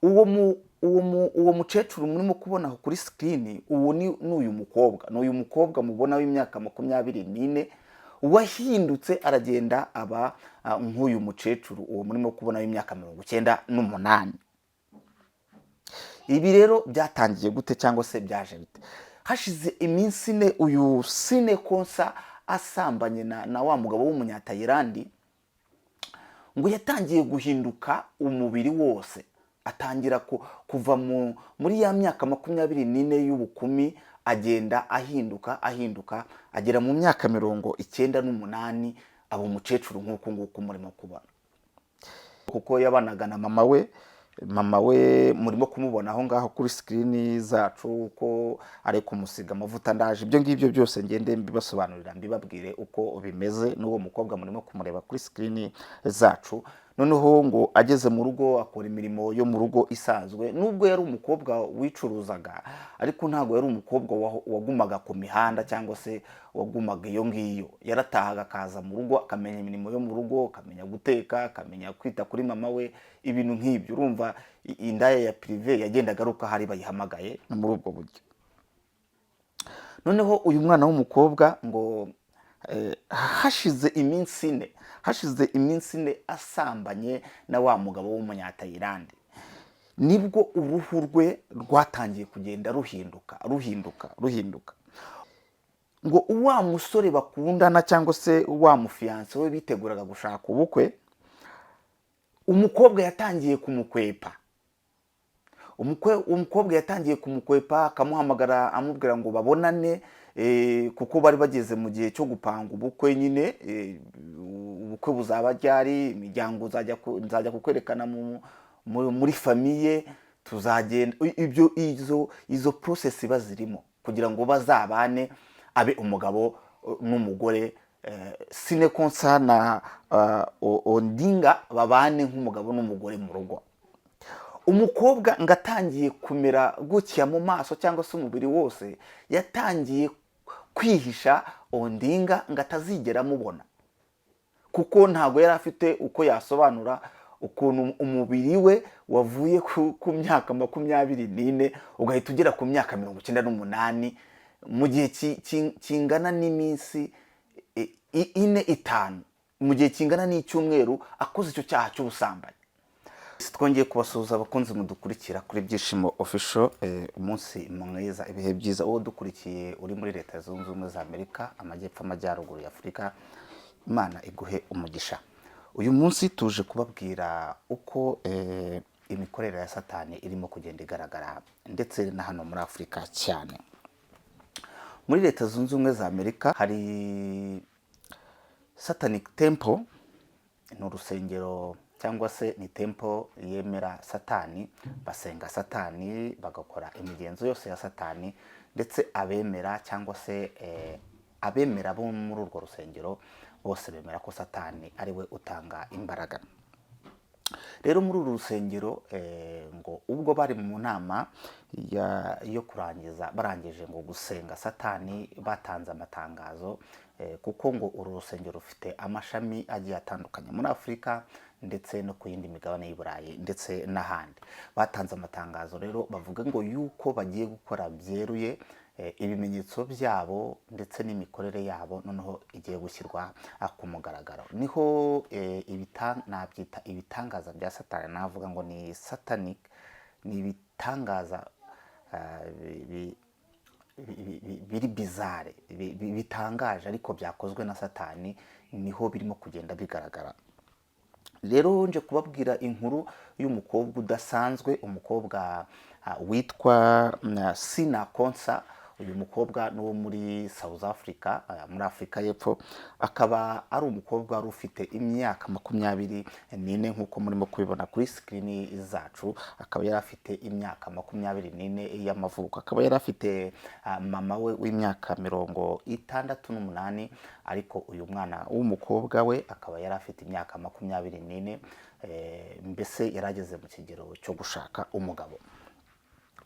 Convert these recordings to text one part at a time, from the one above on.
Uwo mukecuru murimo kubona aho kuri screen, uwo ni uyu mukobwa, ni uyu mukobwa mubona w'imyaka 24 wahindutse aragenda aba nk'uyu mukecuru, uwo murimo kubona w'imyaka 98. Ibi rero byatangiye gute cyangwa se byaje bite? Hashize iminsi 4 uyu Sine Konsa asambanye na wa mugabo w'Umunyatayilandi, ngo yatangiye guhinduka umubiri wose, atangira kuva muri ya myaka 24 y'ubukumi, agenda ahinduka, ahinduka, agera mu myaka 98, aba umukecuru nk'uku nguku murimo kubona. Kuko yabanaga na mama we, mama we murimo kumubona aho ngaho kuri screen zacu uko ari kumusiga amavuta. Ndaje ibyo ngibyo byose ngende mbibasobanurira, mbibabwire uko bimeze n'uwo mukobwa murimo kumureba kuri screen zacu. Noneho ngo ageze mu rugo akora imirimo yo mu rugo isanzwe. Nubwo yari umukobwa wicuruzaga, ariko ntabwo yari umukobwa wagumaga ku mihanda cyangwa se wagumaga iyo ngiyo. Yaratahaga akaza mu rugo, akamenya imirimo yo mu rugo, akamenya guteka, akamenya kwita kuri mama we, ibintu nk'ibyo. Urumva indaya ya privé yagendaga ari uko ahari bayihamagaye, ni muri ubwo buryo. Noneho uyu mwana w'umukobwa ngo hashize iminsi 4, hashize iminsi 4 asambanye na wa mugabo w'Umunyatayilandi, nibwo uruhu rwe rwatangiye kugenda ruhinduka, ruhinduka, ruhinduka. Ngo wa musore bakundana cyangwa se wa mu fiancé we biteguraga gushaka ubukwe, umukobwa yatangiye kumukwepa. Umukobwa yatangiye kumukwepa, akamuhamagara amubwira ngo babonane, kuko bari bageze mu gihe cyo gupanga ubukwe nyine. Ubukwe buzaba ryari? Imiryango nzajya kukwerekana muri famille, tuzagenda ibyo izo process bazirimo kugira ngo bazabane, abe umugabo n'umugore. Sine Konsa na Odinga babane nk'umugabo n'umugore mu rugo. Umukobwa ngo atangiye kumera gutya mu maso cyangwa se umubiri wose, yatangiye kwihisha Odinga ngo atazigera amubona, kuko ntabwo yari afite uko yasobanura ukuntu umubiri we wavuye ku myaka 24 ugahita ugera ku myaka 98 mu gihe kingana n'iminsi 4, 5, mu gihe kingana n'icyumweru akoze icyo cyaha cy'ubusambanyi. Twongeye kubasuhuza abakunzi mudukurikira kuri Byishimo Official. Umunsi mwiza, ibihe byiza. Uwo dukurikiye uri muri Leta Zunze Ubumwe za Amerika, amajyepfo, amajyaruguru ya Afurika, Imana iguhe umugisha. Uyu munsi tuje kubabwira uko imikorere ya Satani irimo kugenda igaragara, ndetse na hano muri Afurika cyane. Muri Leta Zunze Ubumwe za Amerika hari Satanic Temple, ni urusengero cyangwa se ni temple yemera Satani, basenga Satani, bagakora imigenzo yose ya Satani. Ndetse abemera cyangwa se abemera bo muri urwo rusengero bose bemera ko Satani ari we utanga imbaraga. Rero muri uru rusengero, ngo ubwo bari mu nama yo kurangiza, barangije ngo gusenga Satani, batanze amatangazo, kuko ngo uru rusengero rufite amashami agiye atandukanye muri Afurika ndetse no ku yindi migabane y'i Burayi ndetse n'ahandi. Batanze amatangazo rero bavuga ngo yuko bagiye gukora byeruye, ibimenyetso byabo ndetse n'imikorere yabo noneho igiye gushyirwa ku mugaragaro. Niho nabyita ibitangaza bya Satani, navuga ngo ni satanic, ni ibitangaza biri bizarre, bitangaje ariko byakozwe na Satani, niho birimo kugenda bigaragara. Rero nje kubabwira inkuru y'umukobwa udasanzwe, umukobwa witwa Sina Konsa. Uyu mukobwa ni uwo muri South Africa, muri Afurika y'Epfo, akaba ari umukobwa wari ufite imyaka 24 nk'uko murimo kubibona kuri screen zacu. Akaba yari afite imyaka 24 y'amavuko, akaba yari afite mama we w'imyaka 68, ariko uyu mwana w'umukobwa we akaba yari afite imyaka 24, mbese yari ageze mu kigero cyo gushaka umugabo.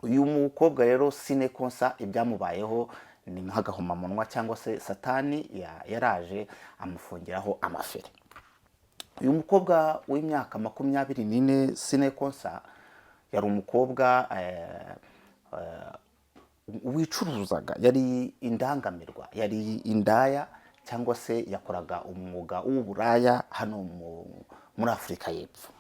Uyu mukobwa rero Sine Konsa, ibyamubayeho ni nk'agahomamunwa cyangwa se Satani yaraje amufungiraho amaferi. Uyu mukobwa w'imyaka 24 Sine Konsa Yari umukobwa wicuruzaga, yari indangamirwa, yari indaya cyangwa se yakoraga umwuga w'uburaya hano muri Afurika y'Epfo.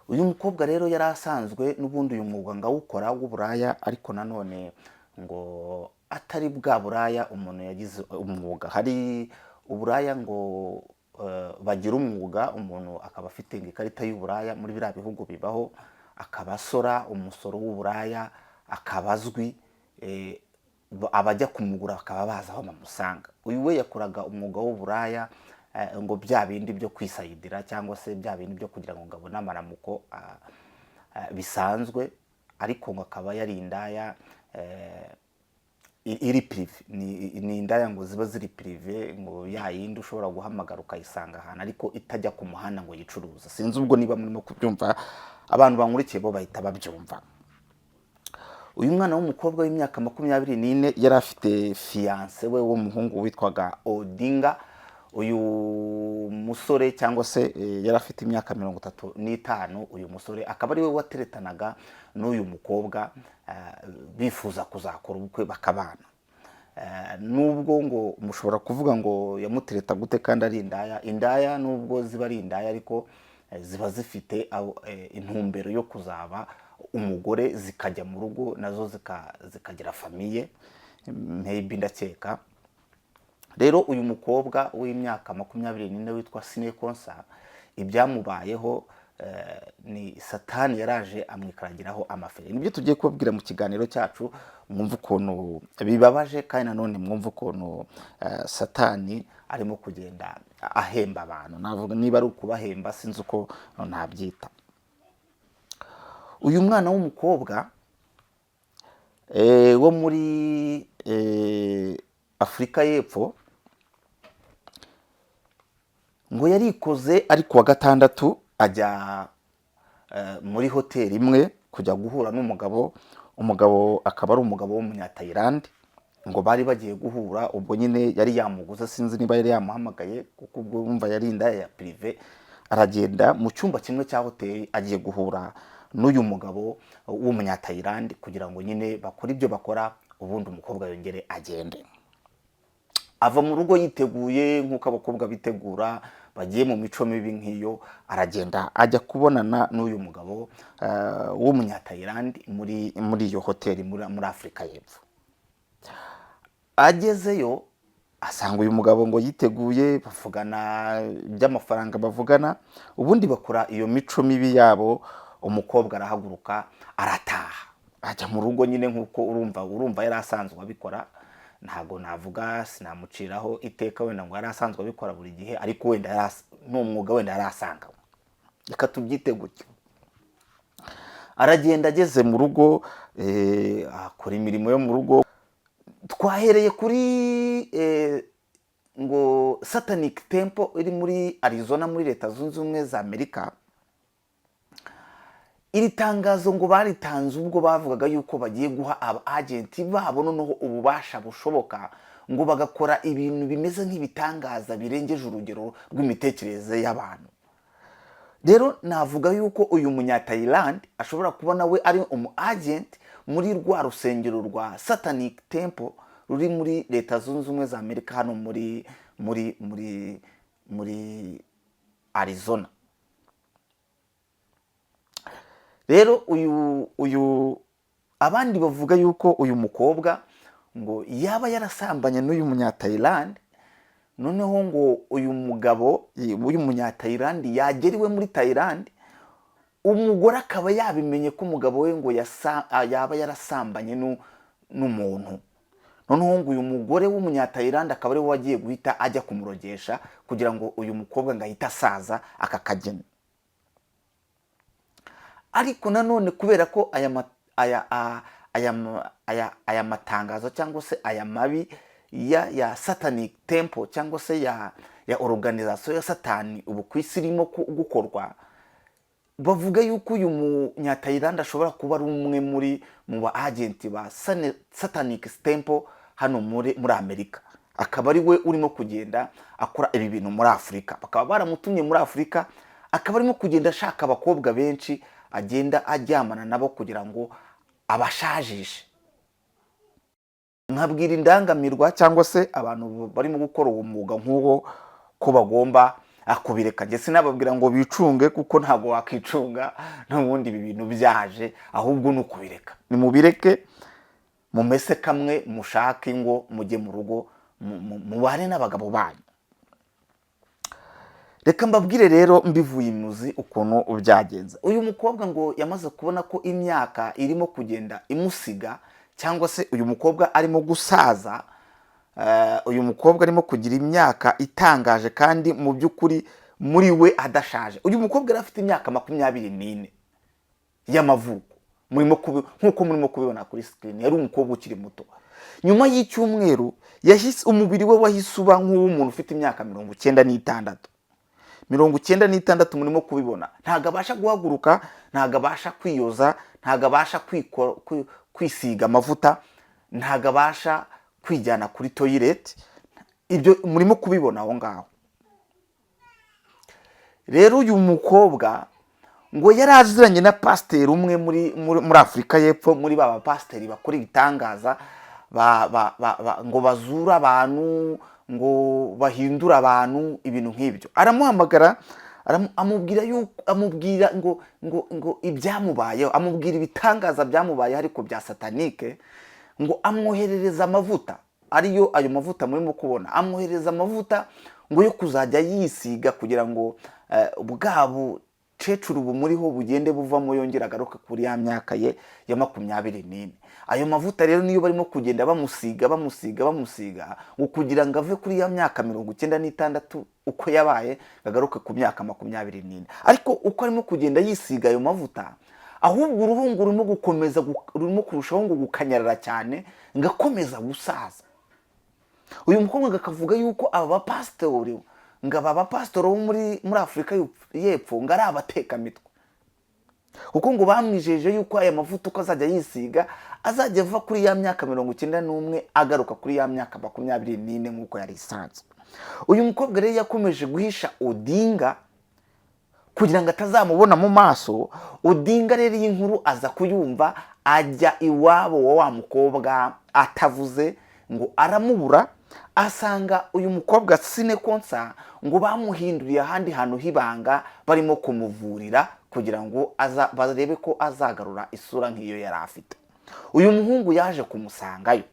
Uyu mukobwa rero yari asanzwe n'ubundi uyu mwuga ngo awukora w'uburaya, ariko nanone ngo atari bwa buraya umuntu yagize umwuga. Hari uburaya ngo bagira umwuga, umuntu akaba afite ngo ikarita y'uburaya muri biriya bihugu bibaho, akaba asora umusoro w'uburaya, akaba azwi, abajya kumugura bakaba bazi aho bamusanga. Uyu we yakoraga umwuga w'uburaya, ngo bya bindi byo kwisayidira cyangwa se bya bindi byo kugira ngo abone amaramuko bisanzwe, ariko ngo akaba yari indaya iri privé. Ni indaya ngo ziba ziri privé, ngo ya yindi ushobora guhamagara ukayisanga ahantu ariko itajya ku muhanda ngo yicuruza. Sinzi ubwo niba murimo kubyumva, abantu bankurikiye bo bahita babyumva. Uyu mwana w'umukobwa w'imyaka 24 yari afite fiancé we w'umuhungu witwaga Odinga. Uyu musore cyangwa se yari afite imyaka 35. Uyu musore akaba ari we wateretanaga n'uyu mukobwa, bifuza kuzakora ubukwe bakabana. Nubwo ngo mushobora kuvuga ngo yamutereta gute kandi ari indaya? Indaya nubwo ziba ari indaya, ariko ziba zifite intumbero yo kuzaba umugore, zikajya mu rugo nazo zikagira famille maybe, ndakeka. Rero uyu mukobwa w'imyaka 24 witwa Sinekonsa, ibyamubayeho ni Satani yaraje amwikaragiraho amaferi. Nibyo tugiye kubabwira mu kiganiro cyacu, mwumve ukuntu bibabaje kandi nanone mwumve ukuntu Satani arimo kugenda ahemba abantu. Navuga niba ari ukubahemba, sinzi uko nabyita. Uyu mwana w'umukobwa wo muri Afurika y'Epfo ngo yarikoze ari kuwa gatandatu, ajya muri hoteli imwe kujya guhura n'umugabo. Umugabo akaba ari umugabo w'Umunyatayilandi. Ngo bari bagiye guhura, ubwo nyine yari yamuguze, sinzi niba yari yamuhamagaye, kuko ubwo wumva yari indaya ya privé. Aragenda mu cyumba kimwe cya hoteli agiye guhura n'uyu mugabo w'Umunyatayilandi kugira ngo nyine bakore ibyo bakora, ubundi umukobwa yongere agende. Ava mu rugo yiteguye nk'uko abakobwa bitegura bagiye mu mico mibi nk'iyo. Aragenda ajya kubonana n'uyu mugabo w'Umunyatayilandi muri iyo hoteli muri Afurika y'Epfo. Agezeyo asanga uyu mugabo ngo yiteguye, bavugana iby'amafaranga bavugana, ubundi bakora iyo mico mibi yabo. Umukobwa arahaguruka arataha, ajya mu rugo nyine nk'uko urumva yari asanzwe abikora. Ntabwo navuga, sinamuciraho iteka wenda ngo yari asanzwe abikora buri gihe, ariko wenda ni umwuga wenda yari asanganywe, reka tubyite gutyo. Aragenda, ageze mu rugo akora imirimo yo mu rugo. Twahereye kuri ngo Satanic Temple iri muri Arizona, muri Leta Zunze Ubumwe za Amerika. Iri tangazo ngo baritanze ubwo bavugaga yuko bagiye guha aba agenti babo noneho ububasha bushoboka, ngo bagakora ibintu bimeze nk'ibitangaza birengeje urugero rw'imitekerereze y'abantu. Rero navuga yuko uyu Munyatayilandi ashobora kuba nawe ari umu agent muri rwa rusengero rwa Satanic Temple ruri muri Leta Zunze Ubumwe za Amerika, hano muri Arizona. Rero uyu abandi bavuga yuko uyu mukobwa ngo yaba yarasambanye n'uyu Munyatayilandi, noneho ngo uyu mugabo, uyu Munyatayilandi, yagera iwe muri Tayilandi, umugore akaba yabimenye ko umugabo we ngo yaba yarasambanye n'umuntu. Noneho ngo uyu mugore w'Umunyatayilandi akaba ariwe wagiye guhita ajya kumurogesha kugira ngo uyu mukobwa ngo ahite asaza aka kageni. Ariko nanone kubera ko aya matangazo cyangwa se aya mabi ya Satanic Temple cyangwa se ya organization ya Satani ubu ku isi irimo gukorwa, bavuga yuko uyu Munyatayilandi ashobora kuba ari umwe mu ba agenti ba Satanic Temple hano muri Amerika, akaba ari we urimo kugenda akora ibi bintu muri Afurika. Bakaba baramutumye muri Afurika, akaba arimo kugenda ashaka abakobwa benshi. agenda aryamana nabo kugira ngo abashajishe. Nkabwira indangamirwa cyangwa se abantu barimo gukora uwo mwuga nk'uwo ko bagomba kubireka. Njye sinababwira ngo bicunge, kuko ntabwo wakicunga n'ubundi ibi bintu byaje, ahubwo ni ukubireka. Nimubireke, mumese kamwe, mushake ingo, mujye mu rugo, mubane n'abagabo banyu. Reka mbabwire rero mbivuye imuzi ukuntu byagenze. Uyu mukobwa ngo yamaze kubona ko imyaka irimo kugenda imusiga, cyangwa se uyu mukobwa arimo gusaza. Uyu mukobwa arimo kugira imyaka itangaje kandi mu by'ukuri muri we adashaje. Uyu mukobwa yari afite imyaka 24 y'amavuko, nk'uko murimo kubibona kuri screen. Yari umukobwa ukiri muto. Nyuma y'icyumweru yahise umubiri we wahise uba nk'uw'umuntu ufite imyaka 96, 96. Murimo kubibona, ntabwo abasha guhaguruka, ntabwo abasha kwiyoza, ntabwo abasha kwisiga amavuta, ntabwo abasha kwijyana kuri toilet. Ibyo murimo kubibona aho ngaho. Rero uyu mukobwa ngo yari aziranye na pasiteri umwe muri Afurika y'Epfo, muri ba bapasiteri bakora ibitangaza, ngo bazure abantu, ngo bahindure abantu, ibintu nk'ibyo. Aramuhamagara, amubwira yuko, amubwira ngo ibyamubayeho, amubwira ibitangaza byamubayeho ariko bya satanique. Ngo amwoherereza amavuta, ariyo ayo mavuta murimo kubona. Amwoherereza amavuta ngo yo kuzajya yisiga kugira ngo bwa bucecuru bumuriho bugende buvamo, yongere agaruke kuri ya myaka ye ya 24. Ayo mavuta rero niyo barimo kugenda bamusiga, bamusiga, bamusiga, ngo kugira ngo ave kuri ya myaka 96 uko yabaye, ngo agaruke ku myaka 24. Ariko uko arimo kugenda yisiga ayo mavuta, ahubwo uruhu ngo rurimo gukomeza rurimo kurushaho ngo gukanyarara cyane, ngo akomeza gusaza. Uyu mukobwa ngo akavuga yuko aba bapasitori, ngo aba bapasitori bo muri Afurika y'Epfo ngo ari abatekamitwe, kuko ngo bamwijeje yuko aya mavuta uko azajya yisiga azajya ava kuri ya myaka 91 agaruka kuri ya myaka 24 nk'uko yari isanzwe. Uyu mukobwa rero yakomeje guhisha Odinga kugira ngo atazamubona mu maso. Odinga rero iyi nkuru aza kuyumva, ajya iwabo wa mukobwa atavuze, ngo aramubura. Asanga uyu mukobwa Sine Konsa ngo bamuhinduriye ahandi hantu h'ibanga, barimo kumuvurira kugira ngo barebe ko azagarura isura nk'iyo yari afite. Uyu muhungu yaje kumusangayo.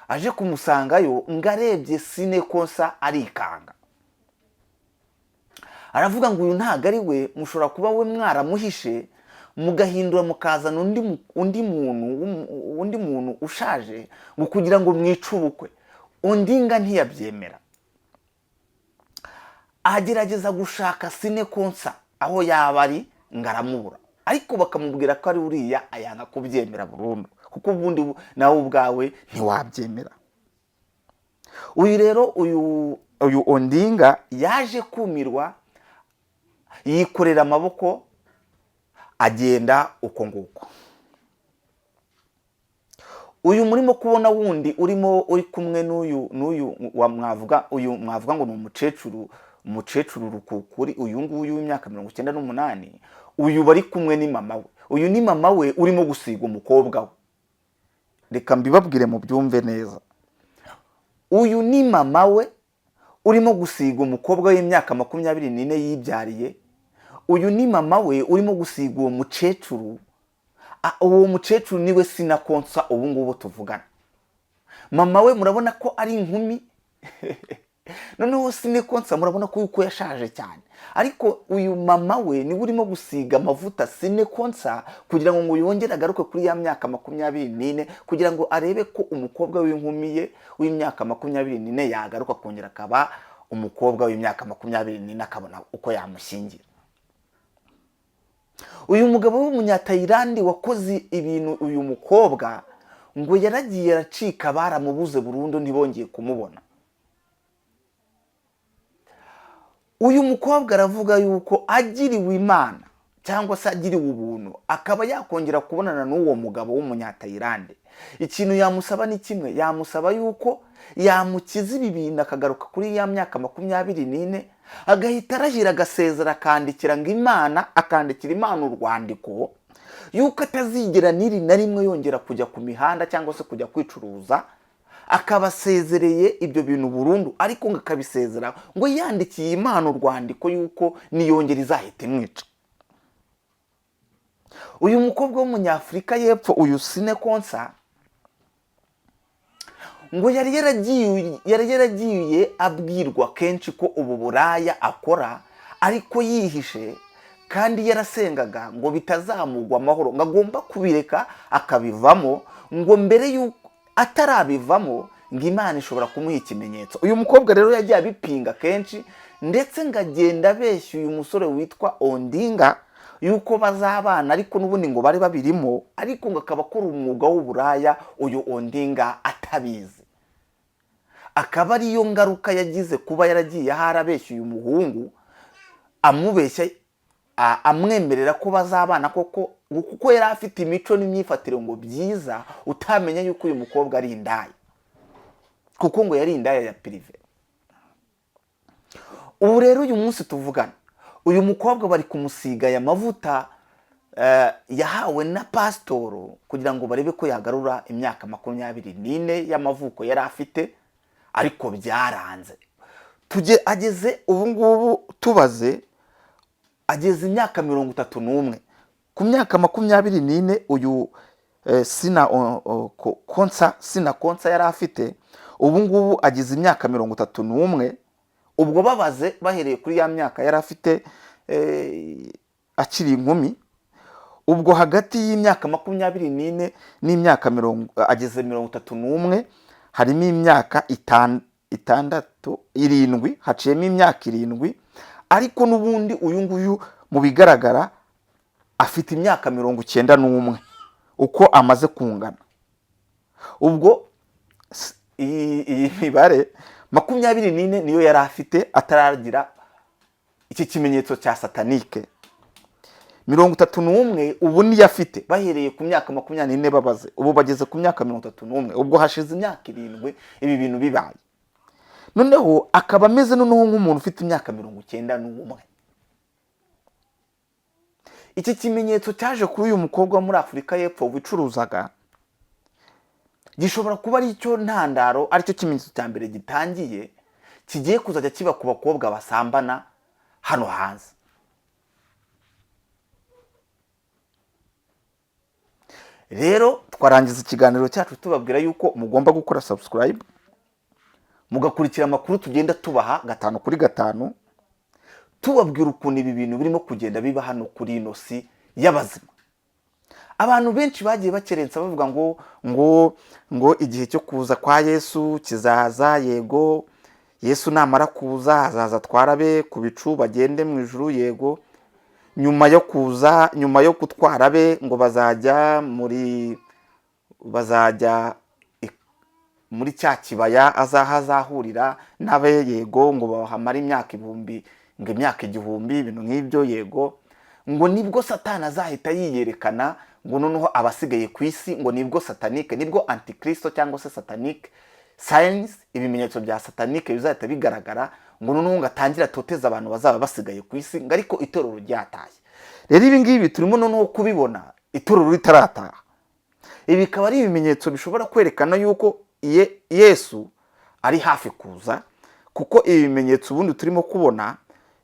Aje kumusangayo, ngo arebye Sine Konsa arikanga, aravuga ngo uyu ntabwo ari we. Mushobora kuba we mwaramuhishe, mugahindura, mukazana undi muntu ushaje, ngo kugira ngo mwice ubukwe. Odinga ntiyabyemera, agerageza gushaka Sine Konsa aho yaba ari, ngo aramubura, ariko bakamubwira ko ari uriya, ayanga kubyemera burundu, kuko ubundi nawe ubwawe ntiwabyemera. Uyu rero, uyu Odinga yaje kumirwa, yikorera amaboko, agenda uko nguko. Uyu murimo kubona wundi urimo uri kumwe n'uyu wa mwavuga, uyu mwavuga ngo ni umukecuru, umukecuru rukukuri, uyu nguyu w'imyaka 98, uyu bari kumwe ni mama we. Uyu ni mama we urimo gusiga umukobwa we. Reka mbibabwire mubyumve neza. Uyu ni mama we urimo gusiga umukobwa w'imyaka 24 yibyariye. Uyu ni mama we urimo gusiga uwo mukecuru. Uwo mukecuru niwe Sinakonsa ubu ngubu tuvugana. Mama we murabona ko ari inkumi, noneho Sinekonsa murabona ko yuko yashaje cyane. Ariko uyu mama we niwe urimo gusiga amavuta Sinekonsa kugira ngo yongere agaruke kuri ya myaka 24, kugira ngo arebe ko umukobwa w'inkumi ye w'imyaka 24 yagaruka akongera akaba umukobwa w'imyaka 24, akabona uko yamushyingira. Uyu mugabo w'umunyatayilandi wakoze ibintu uyu mukobwa, ngo yaragiye aracika, baramubuze burundu, ntibongeye kumubona. Uyu mukobwa aravuga yuko agiriwe Imana cyangwa se agiriwe ubuntu akaba yakongera kubonana n'uwo mugabo w'Umunyatayilande, ikintu yamusaba ni kimwe: yamusaba yuko yamukiza ibi bintu, akagaruka kuri ya myaka 24, agahita arahira, agasezera, akandikira ngo Imana, akandikira Imana urwandiko yuko atazigera n'iri na rimwe yongera kujya ku mihanda cyangwa se kujya kwicuruza, akaba asezereye ibyo bintu burundu. Ariko ngo akabisezera ngo yandikiye Imana urwandiko yuko niyongera izahita imwica. Uyu mukobwa w'Umunyafurika y'Epfo, uyu Sine Konsa, ngo yari yaragiye abwirwa kenshi ko ubu buraya akora ariko yihishe, kandi yarasengaga ngo bitazamugwa amahoro, ngo agomba kubireka akabivamo, ngo mbere y'uko atarabivamo ngo Imana ishobora kumuha ikimenyetso. Uyu mukobwa rero yagiye abipinga kenshi, ndetse ngo agenda abeshya uyu musore witwa Ondinga yuko bazabana, ariko n'ubundi ngo bari babirimo, ariko ngo akaba akora umwuga w'uburaya uyu Ondinga atabizi. Akaba ariyo ngaruka yagize kuba yaragiye ahari abeshya uyu muhungu, amubeshya, amwemerera ko bazabana koko, kuko yari afite imico n'imyifatire ngo byiza, utamenya yuko uyu mukobwa ari indaya, kuko ngo yari indaya ya privé. Ubu rero uyu munsi tuvugana, uyu mukobwa bari kumusiga aya mavuta yahawe na pasitoro kugira ngo barebe ko yagarura imyaka 24 y'amavuko yari afite, ariko byaranze. Tujye ageze ubu ngubu, tubaze, ageze imyaka 31. Ku myaka 24 uyu Sina Konsa, Sina Konsa yari afite, ubu ngubu ageze imyaka 31. Ubwo babaze bahereye kuri ya myaka yari afite akiri inkumi, ubwo hagati y'imyaka 24 n'imyaka mirongo ageze 31 harimo imyaka 6, 7, haciyemo imyaka 7. Ariko n'ubundi uyu nguyu mu bigaragara afite imyaka 91 uko amaze kungana. Ubwo iyi mibare, 24 niyo yari afite ataragira iki kimenyetso cya satanike, 31 ubu niyo afite. Bahereye ku myaka 24 babaze, ubu bageze ku myaka 31, ubwo hashize imyaka 7 ibi bintu bibaye. Noneho akaba ameze noneho nk'umuntu ufite imyaka 91. Iki kimenyetso cyaje kuri uyu mukobwa wo muri Afurika y'Epfo wicuruzaga gishobora kuba ari cyo ntandaro, aricyo kimenyetso cya mbere gitangiye kigiye kuzajya kiba ku bakobwa basambana hano hanze. Rero twarangiza ikiganiro cyacu tubabwira yuko mugomba gukora subscribe, mugakurikira amakuru tugenda tubaha gatanu kuri gatanu, tubabwira ukuntu ibi bintu birimo kugenda biba hano kuri ino si y'abazima. Abantu benshi bagiye bakerensa bavuga ngo igihe cyo kuza kwa Yesu kizaza. Yego, Yesu namara kuza azaza atwara abe ku bicu bagende mu ijuru. Yego, nyuma yo kuza, nyuma yo gutwara abe, ngo bazajya muri cya kibaya azaha azahurira n'abe. Yego, ngo bahamare imyaka ibihumbi, ngo imyaka 1000, ibintu nk'ibyo. Yego, ngo nibwo Satani azahita yiyerekana, ngo noneho abasigaye ku isi, ngo nibwo satanike, nibwo antikristo cyangwa se satanic signs, ibimenyetso bya satanike bizahita bigaragara, ngo noneho ngo atangire atoteze abantu bazaba basigaye ku isi, ngo ariko itorero ryatashye. Rero ibi ngibi turimo noneho kubibona itorero ritarataha. Ibi bikaba ari ibimenyetso bishobora kwerekana yuko Yesu ari hafi kuza, kuko ibi bimenyetso ubundi turimo kubona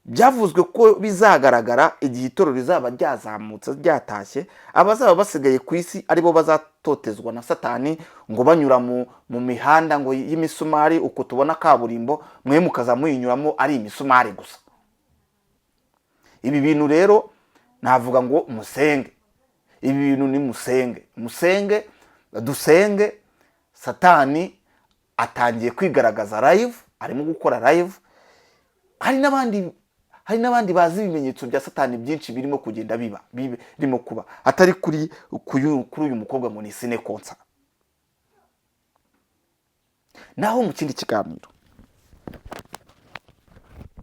byavuzwe ko bizagaragara igihe itorero rizaba ryazamutse, ryatashye, abazaba basigaye ku isi aribo bazatotezwa na Satani, ngo banyura mu mihanda ngo y'imisumari, uko tubona kaburimbo, mwe mukaza muyinyuramo ari imisumari gusa. Ibi bintu rero navuga ngo musenge, ibi bintu ni musenge, musenge, dusenge. Satani atangiye kwigaragaza live, arimo gukora live. Hari n'abandi bazi ibimenyetso bya Satani byinshi birimo kugenda biba, birimo kuba, atari kuri uyu mukobwa ngo ni Sine Konsa. Naho mu kindi kiganiro.